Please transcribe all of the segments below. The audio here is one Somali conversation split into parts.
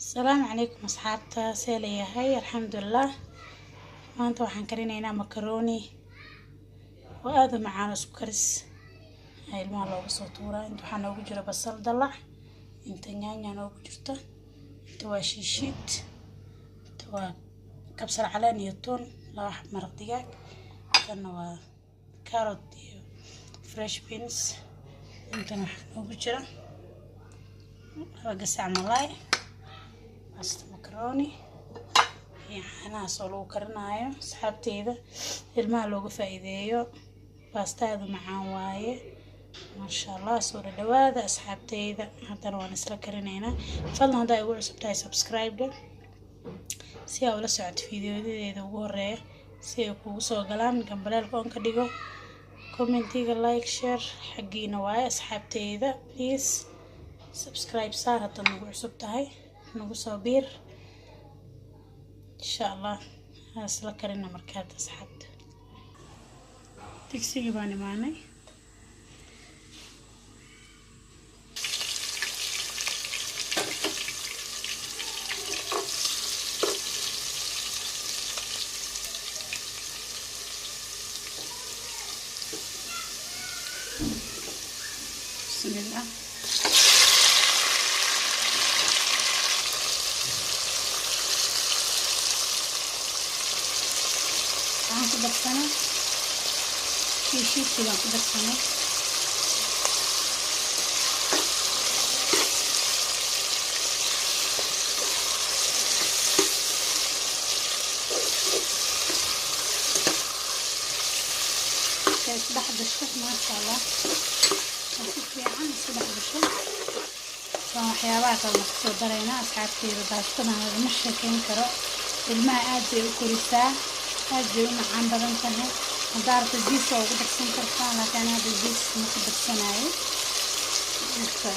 Asalaamu calaykum asxaabta, see leeyahay? Alxamdulilah. Maanta waxaan karinaynaa macaroni oo aada u macaan oo isku karis ilmaha looga soo tuuraa. Inta waxaa noogu jira basal dalac, inta yaanya noogu jirta, inta waa shiishiid, inta waa kabsar caleen iyo tuun, laba xab maraq digaag, kana waa carrot iyo fresh beans. Intana waxaa noogu jira laba gasac malaay, basta macaroni iyo caanahaas oo lagu karinaayo. Asxaabteyda, ilmaha looga faa'iideeyo, baasta aada u macaan waaye, maasha Allah. Soo dhadhawaada asxaabteyda, haddana waan isla karinaynaa. Fadlan haddaa igu cusub tahay, subscribe si aa ula socoto fiidiyodadeeda ugu horeeya, si ay kugu soo galaan. Gambaleelka on ka dhigo, commentiga, like, share xaggiina waaye. Asxaabteyda, please subscribe saar haddaad nagu cusub tahay, nagu soo biir insha Allah. Isla karina markaad asxaabta. Digsigii baan imaanay. Bismillah. Waxaan ku darsanay shiishiidkii baan ku darsanay. Markay isdhex gasho, maasha Allah, oo si fiican isku dhex gasho, waan waxyaabaha kalena kusoo daraynaa. Asxaabteyda, baastadan lagama sheekeyn karo, ilmaha aad bay u korisaa, aad bay u macaan badan tahay. Haddaa rabto cheese waa ugu darsan kartaa, laakiin hadda cheese ma ku darsanaayo. Marka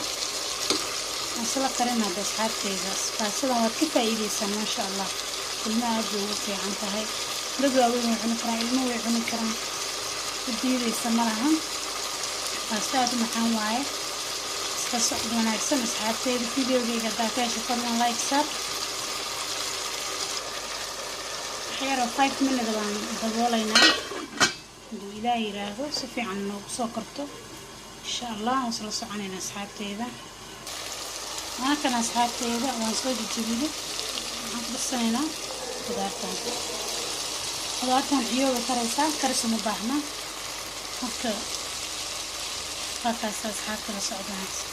waan isla karin hadda. Asxaabteyda, baastadan waad ka faa'iideysaan, maasha Allah. Ilmaha aad bay ugu fiican tahay, dad waaweyn way cuni karaan, ilmo way cuni karaan, u diideysa ma lahan. Baasto aad u macaan waaye. Iska socod wanaagsan asxaabteyda. Videogeyga haddaa ka hesho, fadlan like saar. Waxyaroo 5 minute baan dabooleynaa, haduu Ilaah yiraahdo, si fiican noogu soo korto insha Allah. Waan isla soconayna asxaabteyda. Halkan asxaabteyda waan soo jijibinay. Waxaan ku darsanaynaa khudaartan. Khudaartan ciyooba karaysaa, karis uma baahna. Marka halkaas asxaabta, la socod wanaagsan.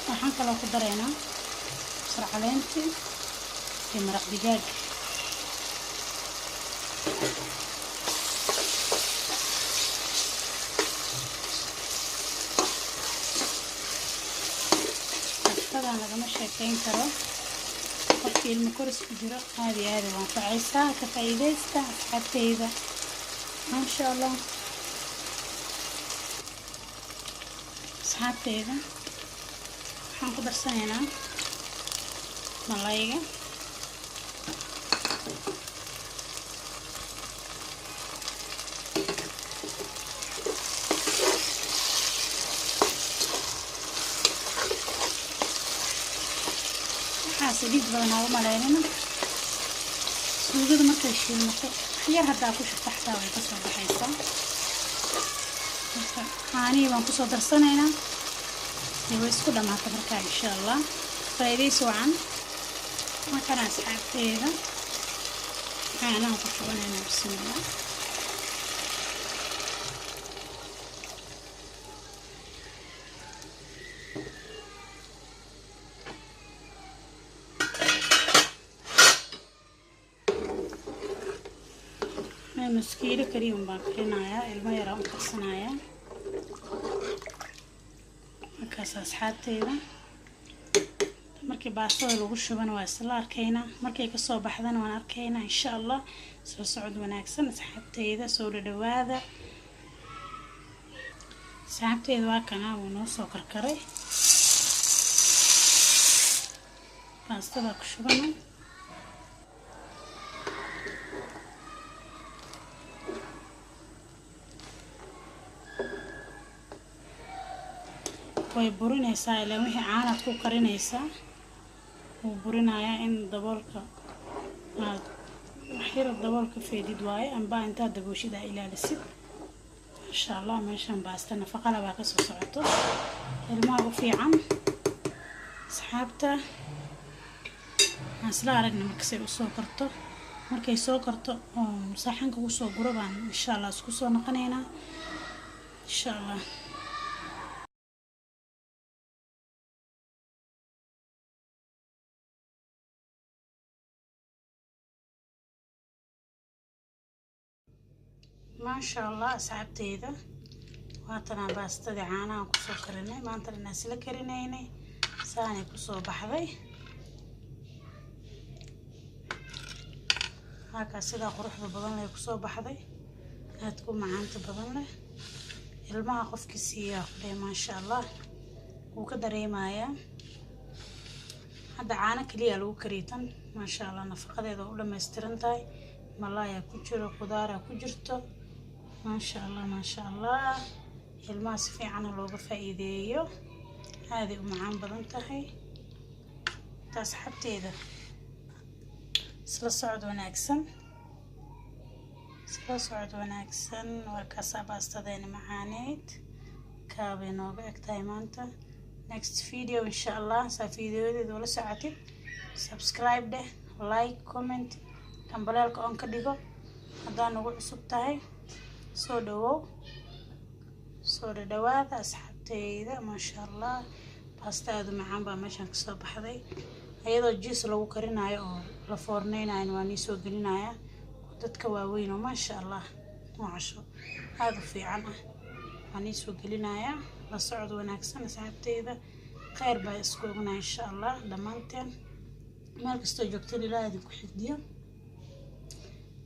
Waxaan kaloo ku daraynaa kabsar caleentii iyo maraq digaag. Bastadan lagama sheekeyn karo, qofkii ilmo koris ku jiro aada iyo aada u anfacaysaa. Ka faa'iidaysta asxaabteyda, maasha Allah. Asxaabteyda, waxaan ku darsanaynaa malayga. Waxaa saliid badan aa u maleynina. Suugada markay shiilmato, yar haddaa ku shubta xataa way kasoo baxaysaa. Marka caanihii baan kusoo darsanaynaa dee, way isku dhamaata markaa insha Allah. Faa'iidaysi wacan. Markana asxaabteeda, caanahan ku shubanaynaa. Bismillah. Nus kiilo kaliya un baan karinayaa, ilmo yaraa u karsanayaa. Markaas asxaabteyda, markii baastada lagu shubana waa isla arkaynaa, markay kasoo baxdana waan arkaynaa insha Allah. Soo socod wanaagsan asxaabteyda, soo dhadhawaada asxaabteyda. Waa kana, wuu noo soo karkaray. Baastada ku shubana. Way burinaysaa ilaa wixii caanaad ku karinaysaa wuu burinayaa. In daboolka aad waxyar daboolka feedid waaye, amba intaad dabooshid aa ilaalisid. Insha Allah meeshan baasta nafaqala baa kasoo socoto, ilmaha u fiican. Asxaabta, aan isla aragna markasay usoo karto. Markay soo karto oo saxanka kusoo guro baan insha Allah isku soo noqonaynaa, insha Allah. Maasha Allah, asxaabteyda, waatanaa baastadii caanahan kusoo karinay maanta dhanaa isla karinaynay, saanay kusoo baxday. Halkaas sidaa quruxda badan leh kusoo baxday, aadka u macaanta badan leh. Ilmaha qofkii siiyaa kudhe, maasha Allah, wuu ka dareemayaa. Hadda caano keliya lagu kariyay tan. Maasha Allah, nafaqadeeda waa u dhammaystiran tahay. Malaayaa ku jiro, khudaaraa ku jirto. Maasha Allah, maasha Allah, ilmaha si fiicana looga faa'iideeyo, aaday u macaan badan tahay. Ta asxaabteeda, isla socod wanaagsan, isla socod wanaagsan. Warkaasaa baastadeena macaaneyd kaabay nooga eg tahay maanta. Next video insha Allah. Saa videoyadeeda ula socotid, subscribe dheh, like, comment, gambaleelka on ka dhigo. Haddaa nagu cusub tahay, soo dhawow, soo dhadhawaada asxaabteyda. Maasha Allah, baasta aada u macaan baa meeshan kasoo baxday. Iyadoo jiis lagu karinayo oo la foorneynayo waa nii soo gelinaya, dadka waaweyn oo maasha Allah oo casho aada u fiican ah waa nii soo gelinaya. La socod wanaagsan asxaabteyda, kheyr baa isku ognaa insha Allah. Dhammaanteen meel kastoo joogteen Ilaah idinku xifdiyo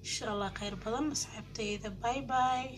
insha Allah. Kheyr badan asxaabteyda, bye bye.